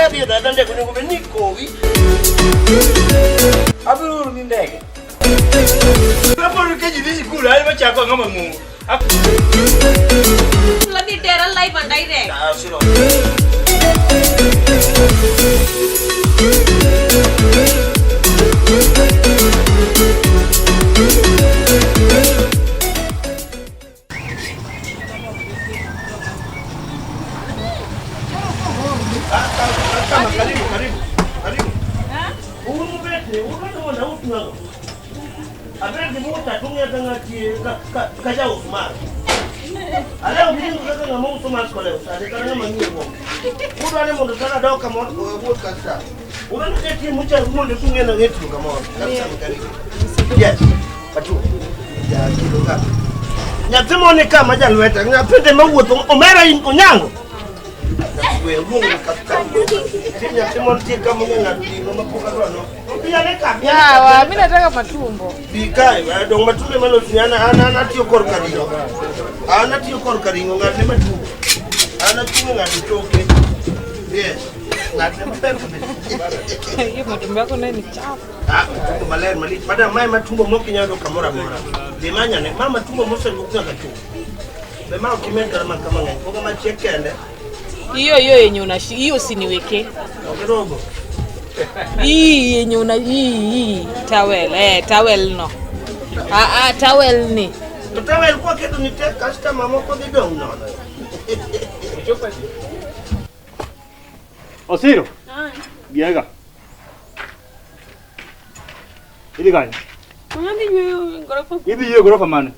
Kadhi e dada ndege onego bed ni ikowi. Abiro oro ni ndege. Kapod ka ji dhi sikul, an ema chako ang'o mang'ongo. Ladhi tera live and direct. Ah, siro. Kama karibu karibu karibu. Uru bete, uru no na utu nango. Abende muta tunga tanga ti ka ka ja Usman. Aleo bilingu kaka ngama Usman skole usale kana ngama ngiwo. Uru ane mondo sana dao kama wuot kasa. Uru ane ti mucha mondo tunga na ngetu kama kabisa karibu. Yes. Patu. Ja kilo ka. Nyathi moni ka ma jalweta, nyathi mawuotho omera in onyango. We luongo kata. Ti nyathi mon tie ka monge ng'ato ring'o ma pok adwa no. Bi ane ka. bi ane ka, Yawa, mi nataka matumbo. Bi kae, dong matumbe malosni an an an atiyo korka ring'o. An atiyo korka ring'o ng'at ne matumbo. An achung'o ng'ato toke. Yes. Ng'at ne maber kabisa. Hiyo matumbo yako nayo ni chafu. Ah, matumbo maler malich. Madam, mae matumbo mok inyalo yudo kamoro amora. Dhi manyane. Ma matumbo moseluok nyaka chuth. Be ma ok imed kata mana kama ng'eny. Koka machiek kende. Hiyo hiyo yenye unashi, hiyo usiniweke. Ok irogo. Hii yenye una hii hii towel, eh towel no. Ah ah towel ni. To towel kwa keto ni tek customer moko dhi dong' nono. Osiro. Biega. Idhi kanye? Adhi yweyo e gorofa. Idhi yweyo e gorofa mane?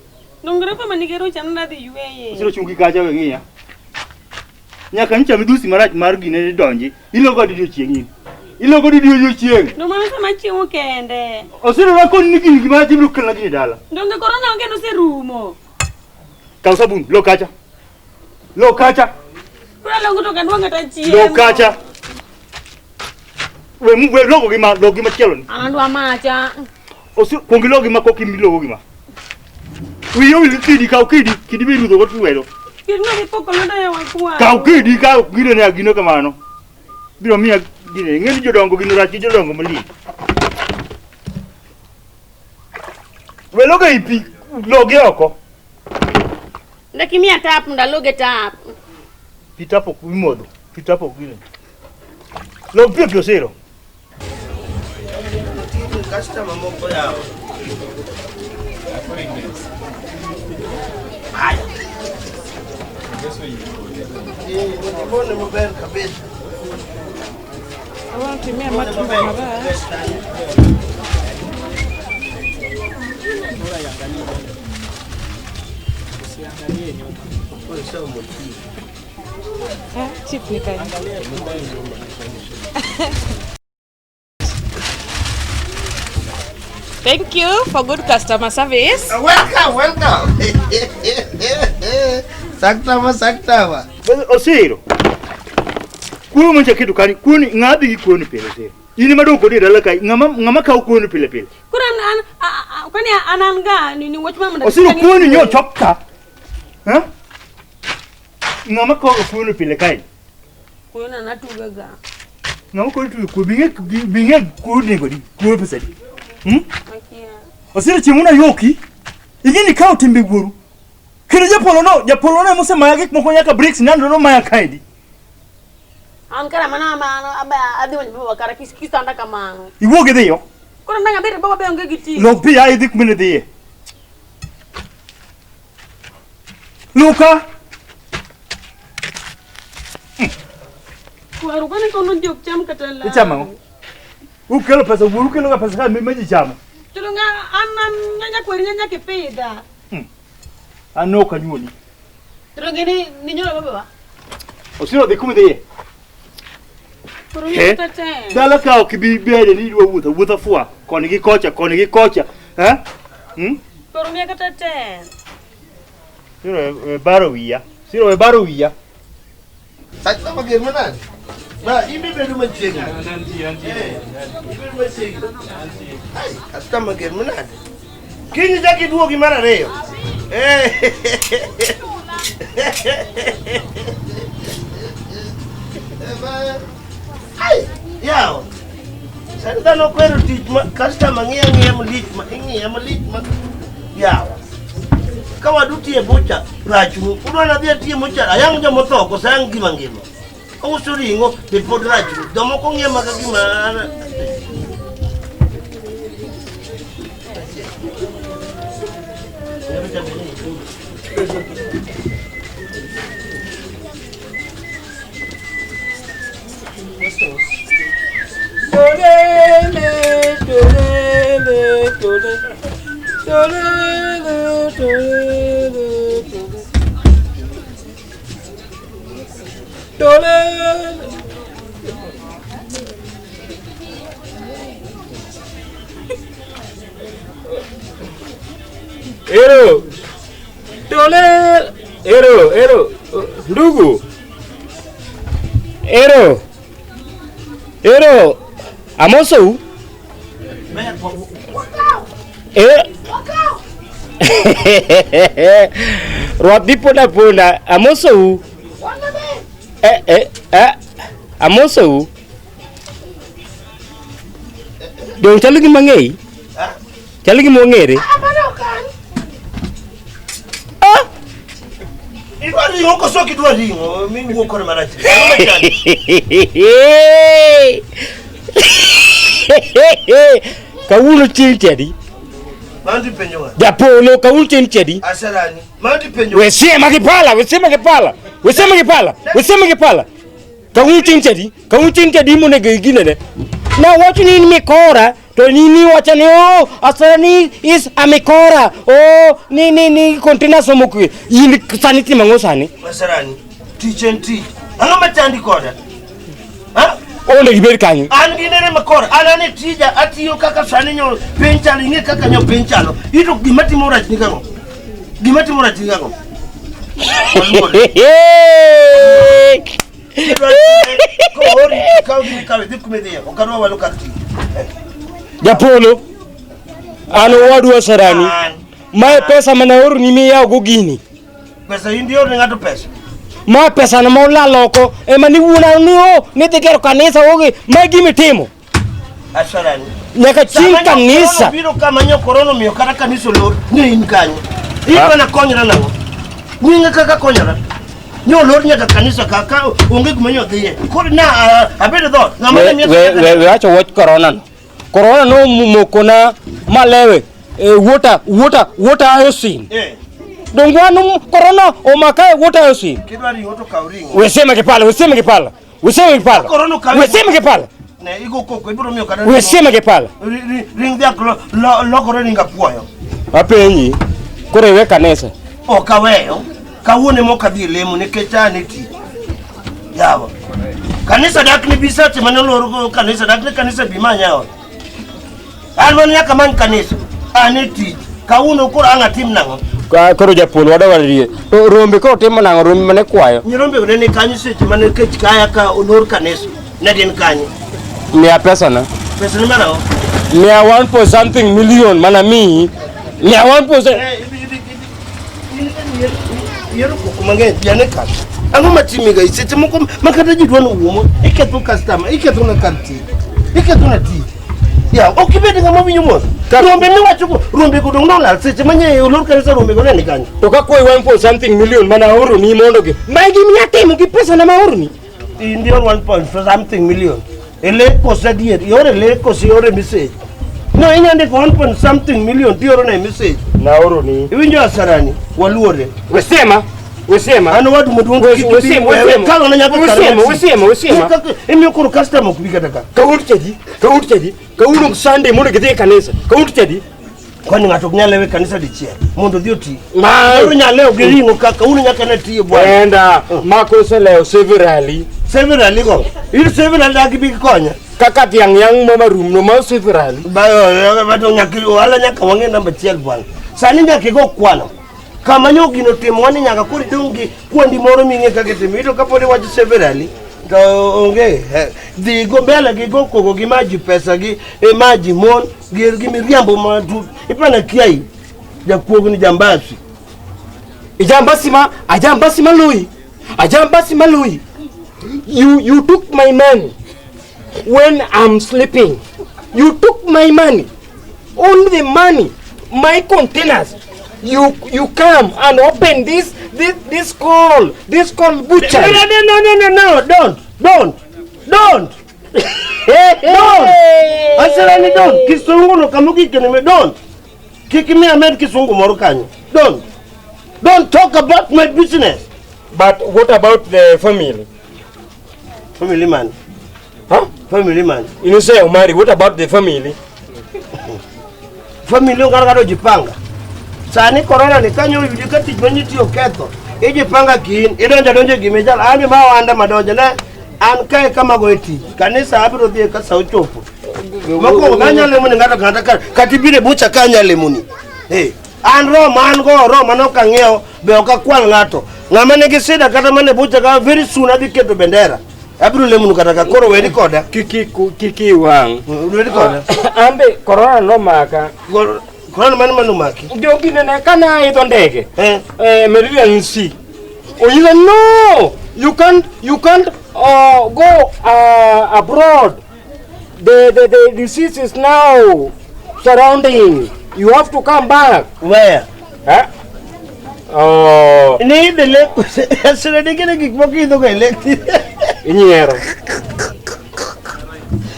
Dong gorofa manigero cha nadhi yweye. Osiro chungi kacha we ng'iya. Nyaka nyicha midhusi marach mar gine donji. Ilogo adi odiochieng' in. Ilogo adi odiochieng'. Dong mano sama chiemo kende. Osiro nakoni ni gini gima ibiro kelona gini dala. Donge korona onge noserumo. Kaw sabun, log kacha. Log kacha. Koro alongo to ok anwang' kata chiemo. Log kacha. We mu we logo gima log gima chielo ni. An adwa macha. Osiro kuong ilog gima koki milogo gima. Wiyi owil gi kidi, kaw kidi, kidi mirudho go lwedo. Kidno dhi poko lwedo e wakwaro. Kaw kidi, kaw gino ne agino kamano. Biro miya gine, ing'e ni jodongo gino rach gi jodongo malich. We logo ei pi, logi oko. Ndakimiya tap mondo aloge tap. Pi tap ok imodho, pi tap ok gine. Log piyo piyo siro. Customer moko yawa. Haya. Eh, mbona maber kabisa. Tumia Mbona matumbo maber mabaya. kabisa. Koro somo ti. Eh, chip ni kani. Thank you for good customer service. Welcome, welcome. Saktama, saktama. Osiro. Kuo mancha keto kani, kuo ni ng'a dhi gi kuo ni pile Osiro. In ema dong' kodi e dala kae, ng'ama ng'ama kawo kuo ni pile pile. Koro an an kwani an an ga ni wach ma mondo Osiro kuo ni nyo chok ka. Ha? Ng'ama kawo kuo ni pile kae. Kuyo na natuga ga. Ng'ama koro tugo kuo, bing'e bing'e kuo nego di, kuo pesa di. Hmm? Akia. Osiro chieng' moro ayoki, ing'e ni kawo timbe wuoru. Kendo japolo no, japolo no emosemaya gik moko nyaka bricks nando nomaya kaendi. An kara mana mano aba adhi manyo baba kara kis kisanda kamano. Iwuog idhiyo. Koro ndanga bere baba be onge gi tich. Lok pi ya idhi kuma ne dhiye. Luka! Kwaru kwani kono jok cham kata la. Ichamo ang'o? Ukelo pesa, wuoru kelo ga pesa ka ma ji chamo. To nga an an nyanya kweri nyanya kipidha. An ok anyuoli. To ngini ni nyuolo baba. Osiro dhi kuma idhiye. Koro Eh? kata te. Dala ka ok ibi bede ni idwa wuotho awuotha fwa koni gi kocha koni gi kocha. Eh? Hmm? Koro miya kata te. Siro we baro wiya. Siro we baro wiya. Saktama gir manade. Ba, in be bedo machiegni. Eh, ibedo machiegni. Ai, customer ger manade. Kiny chak iduogi mar ariyo. Eh. Sani dhano ok ohero tich ma customer ng'iya ang'iya malich ma ing'iya malich ma yawa. Ka wadu tiye bucha rachnu, udwa nadhi atiye mocha ayang' joma otho koso ayang' gima ngima. Auso ring'o be pod rachnu. Jomoko ng'iya maka gima an. Tolele, tolele, tole. Tolele, tolele, tole. Tolele. Ero. Tole. Ero, ero. Ndugu. Ero. Ero. Amosou. Ero. Rwath dhi ponda ponda. Amosou. Eh, eh, eh. Amosou. Dong chalo gima ng'eyi. Chalo gima ong'ere. Ah! Idwa ring'o koso ok idwa ring'o? Mi wuo kode marach. Kawuono chieng' chadi. Mano tipenjo ng'a? Japolo kawuono chieng' chadi. Asarani. Mano tipenjo. We sema gi pala, we sema gi pala. We sema gi pala. We sema gi pala. Kawuono chieng' chadi. Kawuono chieng' chadi monego iginene. Na wacho ni in mikora to nini wacho ni oh Asarani is a mikora. Oh ni ni ni container somo kwe. In sani timo ang'o sani? Asarani. Tich en tich. Ang'o machandi koda? Ha? Onego ibed kanyo. An gi nene makor, an an e tija, atiyo kaka sani nyo piny chalo, ing'e kaka nyo piny chalo. Ito gima timo rach ni kang'o? Gima timo rach ni kang'o? Koori, ikaw gima ikawe, dhi kuma idhiye, ok adwa walo kar tich. Japolo, an owadwa Sarani. An. Mae pesa mane aoroni miyawogo gini. Pesa in dior ne ng'ato pesa. Ma pesa no ma olal oko ema ni wuona ni o ni dhi gero kanisa oge ma gima itimo. Asarani. Nyaka chieng' kanisa. Biro kama nyo korona omiyo kata kanisa olor ne in kanyo. Idwa na konyra nang'o? Nyinga kaka konyora. Nyo olor nyaka kanisa ka ka onge kuma nyo dhiye. Koro na abedo dhoot. Ng'ama ne miyo We wacho wach korona no. Korona no mokona malewe e water water water iosine. Eh. Donge wan korona omaka e water iosine. Kidwa ring'o to kaw ring'o. Wesema gi pala, wesema gi pala. Wesema gi pala. Korona okawi. Wesema gi pala. Ne igo koko ibiro miyo kata. Wesema gi pala. Ring dhiak lokore ring apuoyo. Apenji. Koro iwe kanisa. Ok aweyo. Kawuono ema ok adhi e lemo nikech an e tich. Yawa. Kanisa dak ni bi seche mane olor go kanisa dak ni kanisa bi manya ot. An mana nyaka many kanisa. An e tich. Kawuono koro ang' atim nang'o? Koro japuonj wadwa rie. To rombe koro timo nang'o rombe mane kwayo? Nyirombe ne ni kanyo seche mane kech kaya ka olor kanisa. Ne gin kanyo. Miya pesa na. Pesa ni mar ang'o? Miya 1 point something million mana miyi. Miya 1 point Eh, Yiero koko mang'eny jane kaka. Ang'o matimiga seche moko ma kata ji dwa nowuo iketho customer, iketho na kar tich. Iketho na tich. Ya, ok ibed ng'ama winjo mos. Rombe miwacho go, rombe go dong' nolal seche ma nye olor kanisa rombe go ne ni kanyo. To ka kwayi 1 point something million mana aoroni mondo gi. Ma e gima inya timo gi pesa na ma aoroni. In dior 1 point something million. E lek koso adier, iore lek koso iore message. No, inya ndiko 1 point something million tioro ne message. Naoroni. Iwinjo asarani, waluore. Wesema, wesema. An owadu maduong' kik ibi- Wesema, wesema. Kalo na nyaka kar Wesema, taxi. wesema, wesema. Kaka- Imiyo koro customer ok bi kata ka. Kawuono chadi, kawuono chadi, kawuono Sunday mondo gidhi e kanisa. Kawuono chadi. Kwani ng'ato ok nyal lewe kanisa dichiel mondo odhi oti. Ma Koro nyal lewo gi ring'o ka kawuono nyaka ne tiyo bwana. Enda, mako oselewo severally. Severally go. In severally dak bi konya. Kaka dhiang' yang' mo marum no ma severally. Bayo bato nyaka ohala nyaka wang'e namba achiel bwana. Sani nyaka igo kwano. Kama nyo gino timo wani nyaka koro idong' gi kwandi moro ming'e kaka itimo. Ito kapod iwacho severally to onge. Dhi go mbele gi go koko gi maji pesa gi e maji mon gi gi miriambo ma tu ipana kiai jakuogni jambasi. Ijambasi ma ajambasi maloyi. Ajambasi maloyi. You took my money when I'm sleeping. You took my money. Only the money, my containers. You come and open this call butcher. No, no, no, no, no, no, don't, don't, don't. Don't. Asera ni don't. Kisungu no kamuki kenime don't. Kik imiya med kisungu moro kanyo. Don't. Don't talk about my business. But what about the family? Family man. Huh? Family man. You say Omari, what about the family? Family ok kata ojipanga. Sani corona ni kanyo oyudi ka tich manitie oketho. Ijipanga kin, idonjo adonjo e gima ichalo. An be ma ohanda madonjo ne an kae kama goye tich. Kanisa abiro dhiye ka sa ochopo. Mokwongo kanya lemoni ng'ato ng'ata ka kata ibiro e bucha ka anya lemoni. Eh, an Roma an go Roma nok ang'iewo be ok akwal ng'ato. Ng'ama nigi shida kata mana e bucha ka very soon adhi keto bendera. Abiro lemonu kata ka koro weri koda. Kiki kiki wang. Weri koda. Ambe corona nomaka. Corona mane manomaki? Jogi nene kana idho ndege. Eh. Mediterranean Sea. Onyisa no, you can't go abroad. The disease is now surrounding. You have to come back. Where? Huh? Oh, Ni idhi le asere nigi gik moko idho ga e lek. Inyiero.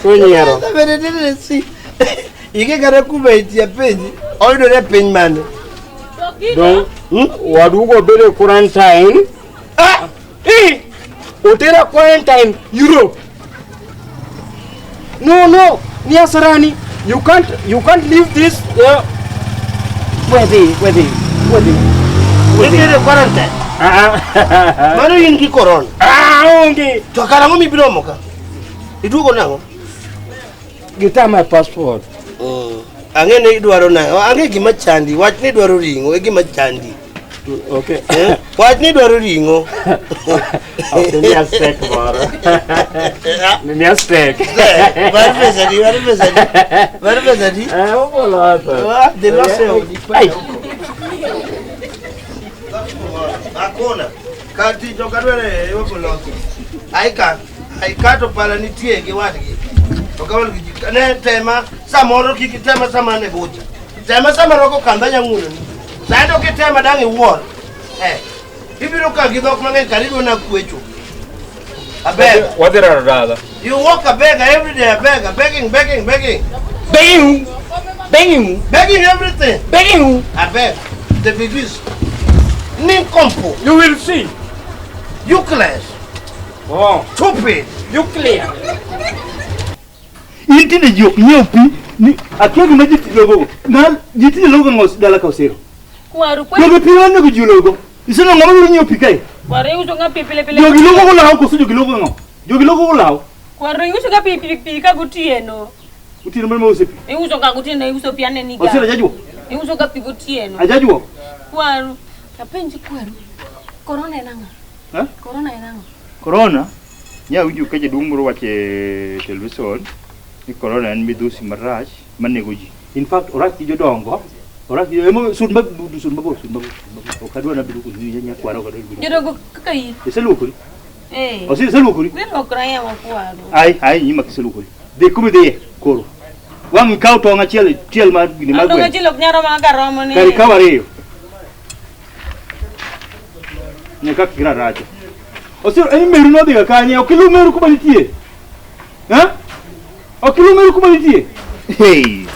Inyiero. Mediterranean Sea. Ike kata kuma itie penji, oyudore e piny mane? Dong, wadugo bedo e quarantine. Ah! Eh! Otera quarantine Europe. No, no, ni Asarani. You can't leave this. Wedhi, wedhi, wedhi. Nitiere quarantine. Ah, Mano in gi corona. ah, onge. To karang'o mibiro omo ka? Iduogo nang'o? Gita my passport. Ang'e ni idwaro nang'o? Ang'e gima chandi. Wach ni idwaro ring'o e gima chandi. Okay. Eh? Wach ni idwaro ring'o. Okay, miya steak moro. Miya steak. Mar pesa di, mar pesa di. Mar pesa di. Eh, oboloso. Ah, dhi lose odi. Ai. Hakuna. Kar tich ok adwar e waboloso. Aika, aika to pala nitie gi wadgi. Ok awal gi ji. Ne tema samoro kik itema sama an e bucha. Tema sama rwako kandho anya ng'uloni. Sani to kitema dang' iwuor. Eh. Ibiro ka gi dhok mang'eny kar idwa nakwecho. A beg. Wadhi raro dala. You walk a beggar every day, a beggar, begging, begging, begging. Begging. Begging. Begging everything. Begging. I beg. The biggies. Nincompoop. You will see. Useless. Oh. Stupid. You clear. In tinde ji ok nyiew pi ni akia gima ji tiyogo na ji tinde logo ng'o dala ka Osiro. Kwaru kwe. Jogi pi onego ji logo. Iseneno ng'ama biro nyiewo pi kae? Kwaru iuso ga pi pile pile. Jogi logo go law koso jogi logo ng'o? Jogi logo go law. Kwaru iuso ga pi pi pi ka gotieno. Otieno mane mause pi? Iuso ga gotieno iuso pi aneni ga. Osiro ajajuo? Iuso ga pi gotieno. Ajajuo? Kwaru. Apenji kwaru. Corona en ang'o? Eh? Corona en ang'o? Corona nya winjo ka jaduong' moro wacho e television ni corona en midhusi marach manego ji. In fact, orach gi jodongo, orach gi emo sud ma sud mabor, sud mabor, sud mabor. Ok adwa nabedo kod nyakwara ok adwa bedo. Jodongo kaka in. Iseluokori? Eh. Osiro iseluokori? Wilokra yawa kwaru. Ai, ai nyima kiseluokori. Dhi kuma idhiye koro. Wang' ikaw tong' achiel achiel mar gini mar Tong' gweno. achiel ok nyal romo kaka romo ni. Kar ikaw ariyo. Ne kaka gira racha. Osiro, en meru nodhi ga kanye? Ok iluw meru kuma nitie. Ha? Ok iluw meru kuma nitie. Hey.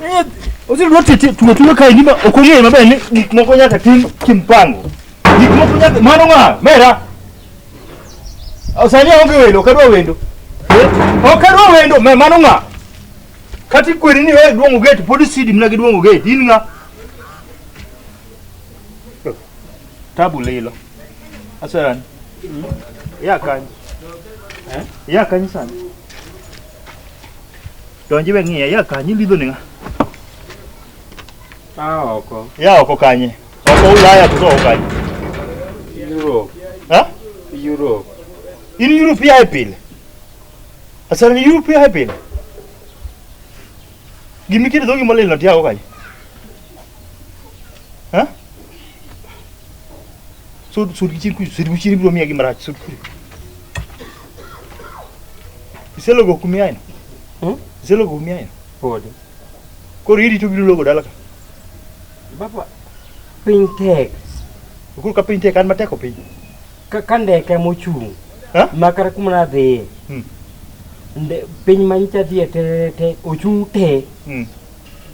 Eh, Osiro dwa tete tugo tugo kae ni ok ong'eyo maber ni gik moko nyaka tim kimpango. Gik moko nyaka mano ng'a? Mera. Sani aonge wendo, ok adwa wendo. Eh? Ok adwa wendo, me mano ng'a? Kata ikweri ni we duong'o gate, pod isidi mana gi duong'o gate. In ng'a? Tabu lilo. Aserani. Ya kanyo. Eh? Ya kanyo sani. Donji we ng'iya, ya kanyo ilidho ni ng'a? Ah, oko. Ya oko kanye? Oko Ulaya koso oko kanye? Europe. Ha? Europe. In Europe ya e pile. Aserani Europe ya e pile. Gimiketo dhogi molil no tiago kanye? Ha? Sud sud gi chien kucho, sud gi chien ibiro miya gima rach, sud kure. Iselogo kumiaeno? Hmm? Iselogo kumiaye? Podi. Koro irito biro logo dala ka. Baba, piny tek. Koro ka piny tek an mateko piny. Ka ndeke mochung'. Ha? Ma kata kuma nadhiye. Hmm. Piny ma nyicha dhiye te te ochung' te. Hmm.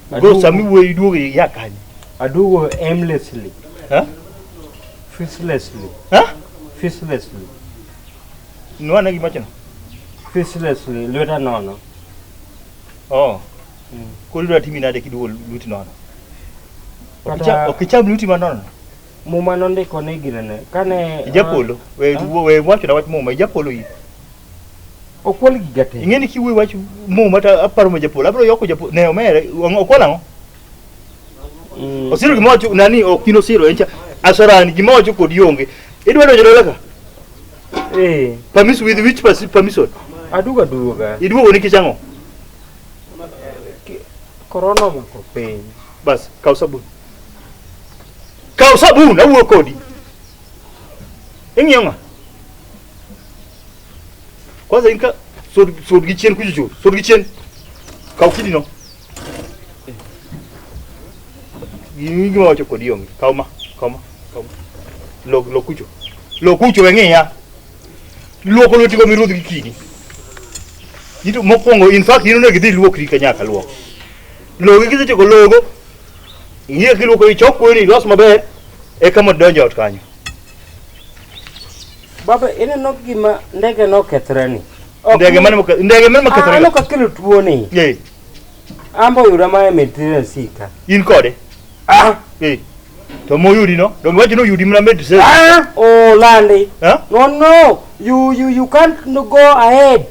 Koro sama iwuoyo iduogo iya kanye? Aduogo aimlessly. Ha? Facelessly. Ha? Facelessly. Nwane gima wachono. Facelessly, lweta nono. Oh. Koro idwa timi nade kiduogo lweti nono? Kata Ok icham lweti manono. Muma nondiko ni ginene. Kane Ijapolo. We we wacho na wach muma ijapolo in. Okwal giga te. Ing'e ni kiwuoyo wach muma to aparo ma japolo. Abiro yoko japolo. Ne omere okwal ang'o? Osiro gima wacho nani ok in osiro en cha asarani gima wacho kod ionge. Idwa donjo dala ka? Eh. Permission with which permission? Aduogo aduoga. Iduogo nikech ang'o? Korona omako piny. Bas, kaw sabun. Kaw sabun, awuo kodi. Ing'iyo ng'a? Kwanza in ka sod gi chien kucho cho, sod gi chien. Kaw kidi no. Gini gima wacho kodi onge. Kaw ma, kaw ma, kaw ma. Log log kucho. Log kucho we ng'iya. Luoko lweti go miruodh gi kidi. Ito mokwongo in fact in onego idhi luokri ka nyaka luok. Logi kisetieko logo, ing'iyo kiluoko ichok kweni ilos maber, eka mondo idonj e ot kanyo. Baba, ineno gima ndege nokethre ni. Ndege mane ndege mane makethore? Ano kakelo tuo ni. Eh. Ambo yuda ma e Mediterranean Sea ka. In kode? Ah. Eh. To moyudi no? Donge wacho ni oyudi mana Mediterranean? Ah, oh landi. Huh? No, no. You can't go ahead.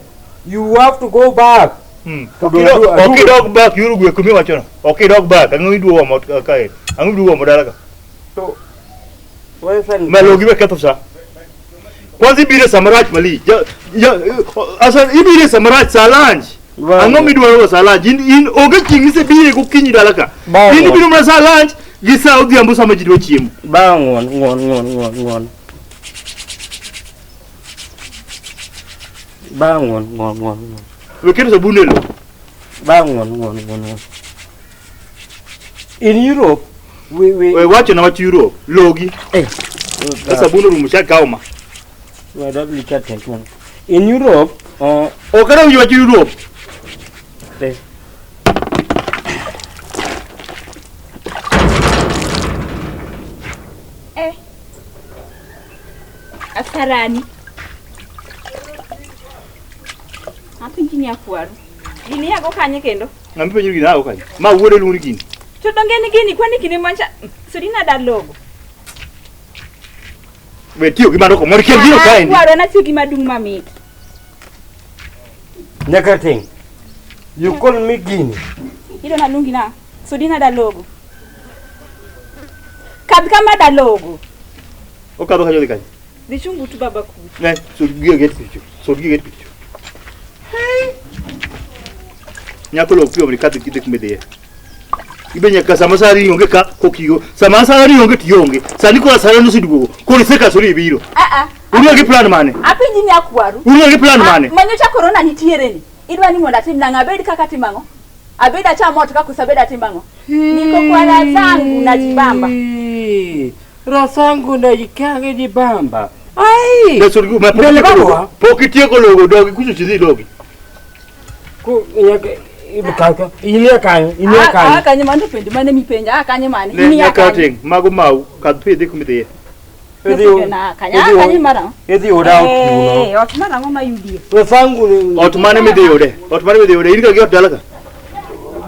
You have to go back. Hmm. To do- Ok idog back Uruguay kuma iwacho no. Ok idog back. Ang'o iduogo omo kae? Ang'o iduogo omo dala ka? To wewe Malogi we ketho sa. Kwanza ibiro e sama rach malich. Asa ibiro e sama rach sa lunch. Ang'o midwaro sa lunch? In onge chieng' misebire gokinyi dala ka. In ibiro mana sa lunch gi sa odhiambo sama ji dwa chiemo. Ba ng'uon ng'uon ng'uon ng'uon ng'uon. Ba ng'uon ng'uon ng'uon ng'uon. We keto sabun e lowo. Ba ng'uon ng'uon ng'uon ng'uon. In Europe, we We wacho na wach Europe. Logi. Eh. Ka sabun orumo chak kawo ma. We don't look at that one. In Europe, Ok adwa winjo wach Europe. eh, Eh. Asarani. Apenji ni akwaru. Gini yago kanye kendo? Ng'ama ipenjo gini ago kanye? Ma wuode luongo ni gini. To donge ni gini kwani kinde mancha sodina da logo. We tiyo gi mano komor kel gino kaendi. Akwaru en atiyo gi madung' mamit. Nyakating, you call me Gini. Ilo naluongi na. Sodina da logo. Kadh kama da logo. Okadho kanyo dhi kanye? Dhi chung' but baba kucho. Ne, sud gi e gate kucho. Sud gi e gate kucho. Nyako lok piyo mondo ikadh idhi kuma idhiye. Ibe nyaka sama sari onge ka kokigo. Sama sari onge to ionge. Sani koro sari noseduogo. Koro isekasori ibiro. Ah ah. Urwa gi plan mane? Apenji ni akwaru. Urwa gi plan mane? Manyocha corona nitiere ni. Idwa ni mondo atim nang'o? Abed kaka atim ang'o? Abed acham ot ka koso abed atim ang'o? Niko kwa raha zangu najibamba. Rasangu na jikange jibamba. Ai! Ne sud gi ma pok Mbele itieko baba. logo. Pok itieko logo dogi kucho tidhi logi. Ku nyaka kaka inie kanyo, inie Ah, ah, kanyo. kanye mane penjo mane mipenja? Ah, kanye mane? Ne Imiya nyaka kanye? ting mago mau kadh piyo idhi kuma idhiye. Idhi Penjo na kanye? Ah, kanye marang'o? Idhi yuda ot kuno. Eh, ot marang'o mayudie? Rasangu ni Ot mane midhi yude? Ot mane midhi yude? In ka gi ot dala ka?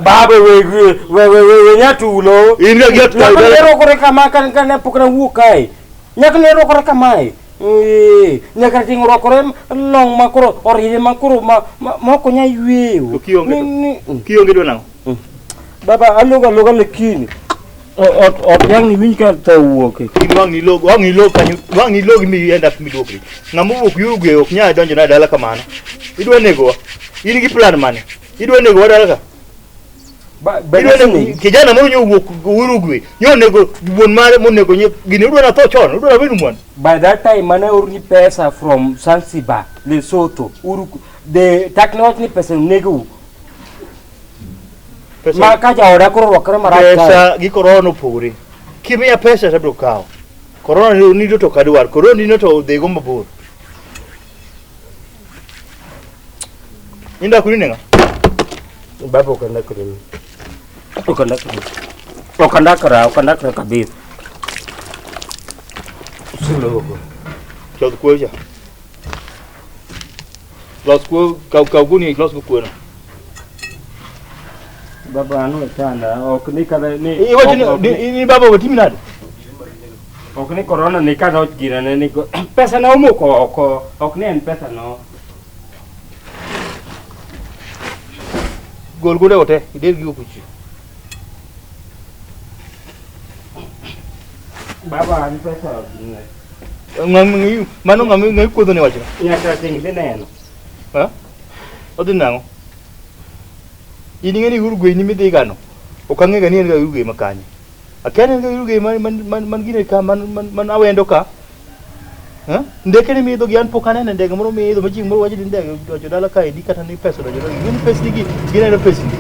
Baba we we we we we nyatulo. In ka gi ot Nyaka dala ne ka? rwakore kama kan ne pok nawuok kae. Nyaka ne rwakore kamae. Eh, nyaka ting rwakore long ma koro oride ma koro ma ma ok onyal yweyo. To kionge to? Ni- Kionge idwa nang'o? Baba alogo aloga lakini ot ot yang ni winj ka tho wuok. In wang' ilog wang' ilog kanyo wang' ilog mi end up miduokri. Ng'ama owuok Uruguay ok nyal donjo na dala kamano. Idwa negowa. In gi plan mane? Idwa negowa dala ka? Idwa nego kijana moro nyo owuok Uruguay. Nyo onego wuon mare monego nyo gini udwa na tho chon, udwa na bedo mwandu. By that time mane orni pesa from Zanzibar, Lesotho, Uruguay. The tak ne wach ni pesa nego. Pesa- Ma ka jaoda koro orwakore marach kae. Pesa gi korona opogore. Kimiya pesa to abiro kawo. Korona ni nindo to ok adwar. Korona nindo to dhigo mabor. Inda kuri neng'a? Baba ok andakre. Ok andakre. Ok andakra, ok andakra kabisa. Silo. Chodh kuoyo cha. Los kuoyo, kaw kaw gunia ilos go kuoyo no. Baba an ochanda, ok ni kata ni Iwacho ni ok- ni ni baba otimi nade? Ok ni corona ni kata girane ni pesa na omoko oko, ok ni en pesa no. Gol gunde go te, ider gigo kuchi. Baba an pesa ok ni. Ng'ama mano ng'ama ng'ama kuodho ne wachno. Nyaka ting dhi neno. Ha? Odhi nang'o? In ing'e ni Uruguay ni midhi gano. Ok ang'e ga ni en ga Uruguay ma kanye. Akia ni en ga Uruguay man man man man gine ka man man man awendo ka. Ha? Ndeke ni miidho gi an pok anene ndege moro miidho ma chieng' moro wacho ni ndege odonjo dala kaendi kata ni pesa odonjo dala. Ing'e ni pesni gi gineno pesni.